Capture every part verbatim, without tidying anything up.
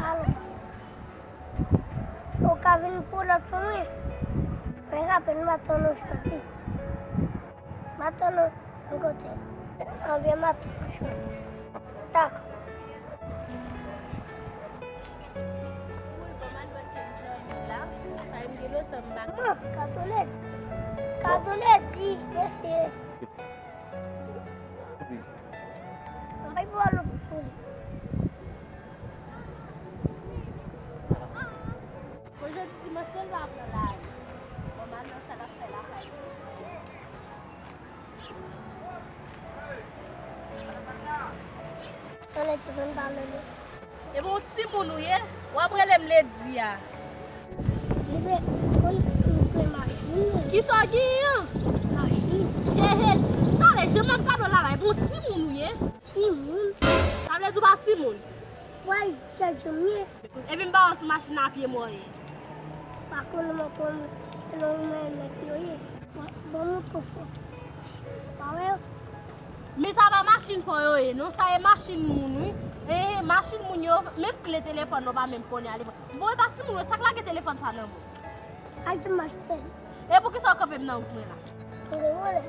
Alò, ou ka vin pou lòt pou mwen? Mwen ka vin, m a tann ou soti. M a tann ou yon kote. Anben, m a tann ou soti. Dakò. Wi, bon, m al wè kèk zanmi la. Sa m gen lontan m pa. Ah, Kadonèt. Kadonèt di, mesye. Mwen pa pral pou li. Bon, jodi dimanch, nou pa pran lari. Bon, m al nan sa l ap fè lakay li. Tande ti fanm pale li. E bon, timoun ou ye? W ap rele m Ledi a. Bebe, konn m gen machin. Kisa w genyen an? Machin. He, he. Talè, jan m ap gade w la la, e bon, timoun ou ye? Timoun. Sa vle di w pa timoun? Wè, chak jou m ye. Epi m pa wè w sou machin nan a pye mò ye. Pa konn moto m, non, men nèg yo ye. Bon, bon, moto fò. Pa wè yo? Men sa pa machin fò yo ye, non, sa e machin moun, wi. Ehe, machin moun yo, menm kle telefòn nou pa menm konnen ale. Bon, e pa timoun yo, sa k lage telefòn sa nan men w? Al te mache. E poukisa w kanpe m nan wout mwen la? Mwen gen pwoblèm.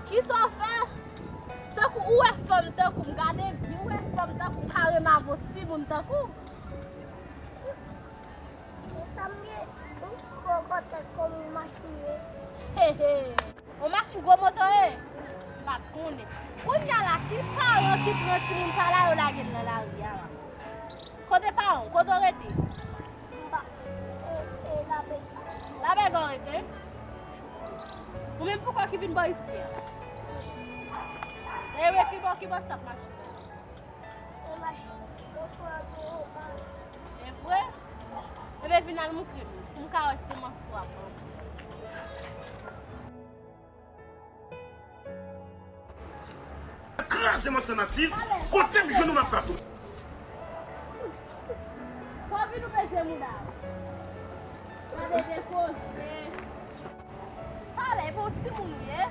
Kisa w fè? Tankou ou wè fanm tankou m, gade vye, ou wè fanm tankou m, ka renmen avè w timoun tankou. Sa m gen, m poko tèt kòm yon machin ye. He, he. Yon machin gwo moto ye? M pa t konnen. Kounye a la, ki paran ki pran timoun sa la, yo lage l nan lari a la? Kote paran w? Kote w rete? M pa, e, e, Labègè. Labègè w rete? Ou menm poukò ki vin bò isi a? E wi, ki bò, ki bò stop machin nan? E vre? Ebyen, vin al moutre m, pou m ka wè si se manti w ap ban m. Kraze mòso natis, kote m jwenn ou m ap bat ou. Fò vin ou peze mouda. Gade de koze. Pale, bon timoun ou ye.